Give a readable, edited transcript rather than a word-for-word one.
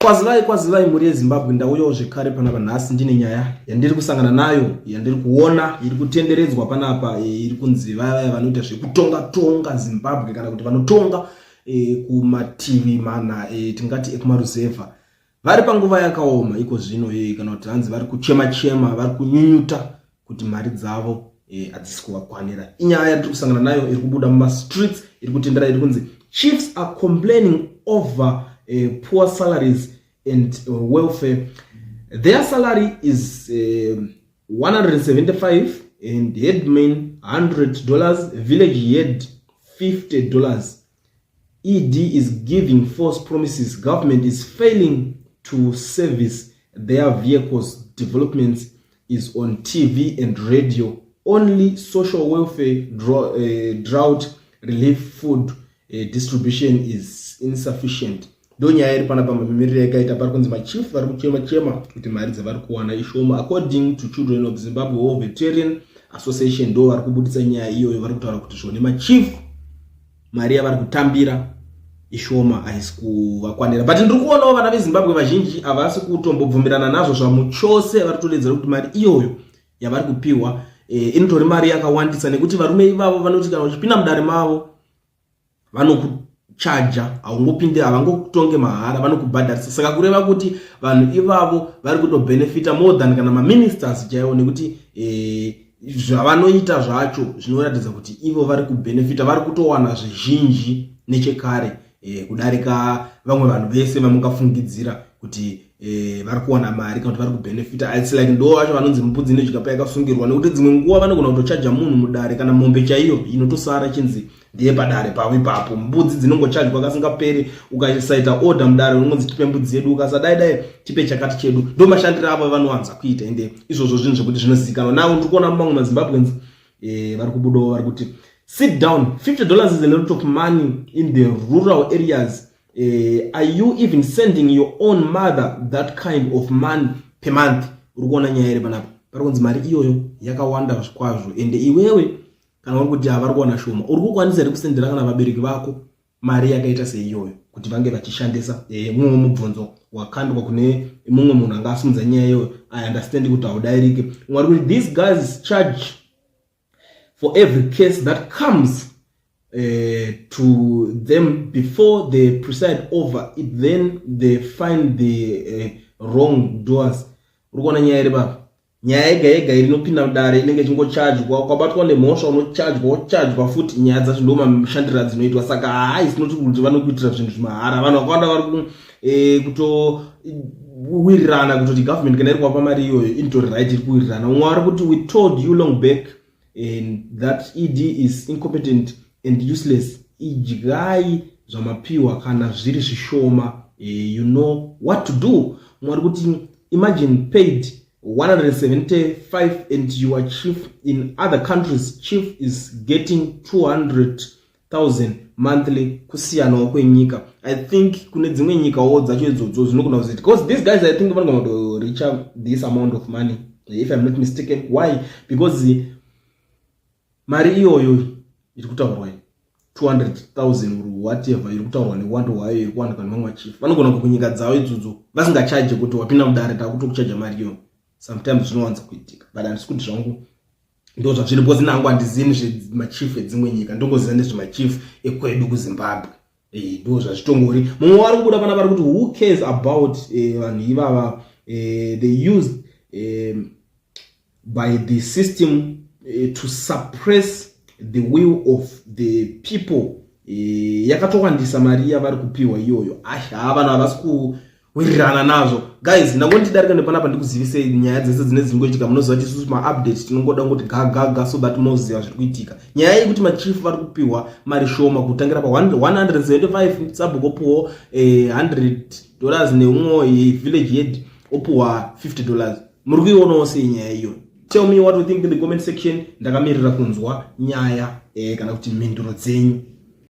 Kwazivai, kwazivai mhuri yeZimbabwe. Ndauyawo zvekare panapa nhasi ndine nyaya yandiri kusangana nayo, yandiri kuona iri kutenderedzwa panapa, iri kunzi vaya vaya vanoita zvekutonga tonga Zimbabwe, kana kuti vanotonga kumativi mana, tingati ekumaruzevha, vari panguva yakaoma iko zvino, kana kuti hanzi vari kuchema chema, vari kunyunyuta kuti mari dzavo hadzisi kuvakwanira. Inyaya yatiri kusangana nayo iri kubuda mumastreets, iri kutendera, iri kunzi chiefs are complaining over poor salaries and welfare. Their salary is 175 and headman $100, village head $50. ED is giving false promises. Government is failing to service their vehicles. Developments is on TV and radio. Only social welfare, drought relief, food distribution is insufficient. Ndo nyaya iri panapa. Mamiriro yakaita, pari kunzi machief vari kuchema chema kuti mari dzavari kuwana ishoma. According to Children of Zimbabwe War Veteran Association, ndo vari kubudisa nyaya iyoyo. Vari kutaura kuti zvone machief mari yavari kutambira ishoma, haisi kuvakwanira. But ndiri kuonawo vana veZimbabwe vazhinji havasi kutombobvumirana nazvo zvamuchose. Vari kutodedzera kuti mari iyoyo yavari kupiwa inotori mari yakawandisa, nekuti varume ivavo vanoti kana uchipinda mudare mavo vanokuchaja. Haungopinde, havangokutonge mahara, vanokubhadharisa. Saka kureva kuti vanhu ivavo vari kutobhenefita more than kana maministers chaivo, nekuti zvavanoita zvacho zvinoratidza kuti ivo vari kubhenefita, vari kutowana zvizhinji nechekare kudarika vamwe vanhu vese vamungafungidzira kuti vari kuwana mari kana kuti vari kubhenefita. It's like ndo vacho vanonzi mbudzi inodya payakasungirwa, nekuti dzimwe nguva vanogona kutochaja munhu mudare kana mombe chaiyo inotosara chinzi ndiye padare pavo ipapo. Mbudzi dzinongochajwa kasingaperi. Ukasaita order mudare unongonzi tipe mbudzi yedu, ukasadai dai tipe chakati chedu. Ndo mashandiro avo vanowanza kuita, ende izvozvo zvinhu zvekuti zvinozivikanwa navo. Ndiri kuona mamwe maZimbabweans vari kubudawo, vari kuti sit down, $50 is a lot of money in the rural areas. Are you even sending your own mother that kind of money per month? Uri kuona nyaya iri panapa, pari kunzi mari iyoyo yakawanda kwazvo. Ende iwewe kana uri kuti havari kuwana shoma, uri kukwanisa here kusendera kana vabereki vako mari yakaita seiyoyo kuti vange vachishandisa? Mumwe mubvunzo wakandwa kune mumwe munhu anga asimudza nyaya iyoyo. I understand kuti haudairike. Umwe ari kuti these guys charge for every case that comes to them before they preside over it, then they find the wrong doers. Uri kuona nyaya iri papa, nyaya yega yega inopinda mudare inenge ichingochajwa. Ukabatwa nemhosva unochajwa, wochajwa futi. Nyaya dzacho ndo mashandiro adzinoitwa. Saka hai, sinoti kuti vanokuitira zvinhu zvimahara. Vanhu vakawanda vari kutowirirana kutoti government kana iri kuvapa mari iyoyo inotori right, iri kuwirirana. Umwe ari kuti we told you long back and that ED is incompetent and useless. Idyai zvamapiwa kana zviri zvishoma, you know what to do. Mumwe ari kuti imagine paid 175 and you are chief. In other countries chief is getting 200,000 monthly. Kusiyanawo kwenyika. I think kune dzimwe nyikawo dzacho idzodzo zvinogona kuzoita, because these guys, I think vanogona kutoreacha this amount of money, if I'm not mistaken. Why? Because mari iyoyo iri kutaurwa 200,000 or whatever iri kutaurwa neuwandu hwayo iri kuwanikwa nemamwe machief, vanogona kunyika dzavo idzodzo vasingachaje kuti wapinda mudare takutokuchaja mari iyoyo. Sometimes zvinowanza kuitika, but handisi kuti zvangu ndo zvazviri, because nangu handizivi nezvemachief edzimwe nyika, ndongoziva nezvemachief ekwedu kuZimbabwe. Ndo zvazvitongori. Mumwe wari kubuda pana vari kuti who cares about vanhu ivava? They used by the system to suppress the will of the people. Yakatowandisa mari yavari kupiwa iyoyo. Asha, vanhu havasi kuwirirana nazvo. Guys, ndangondidarika nepanapa ndikuzivisei nyaya dzese dzine dzingoitika. Munoziva kuti isusu maupdate tinongoda ngoti gagaga so that moziva zviri kuitika. Nyaya yekuti machief vari kupiwa mari shoma, kutangira pa175, sabhuku opiwawo $100, neumwe village head opiwa $50, muri kuionawo sei nyaya iyoyo? Tell me what you think in the comment section. Ndakamirira kunzwa nyaya kana kuti mhinduro dzenyu.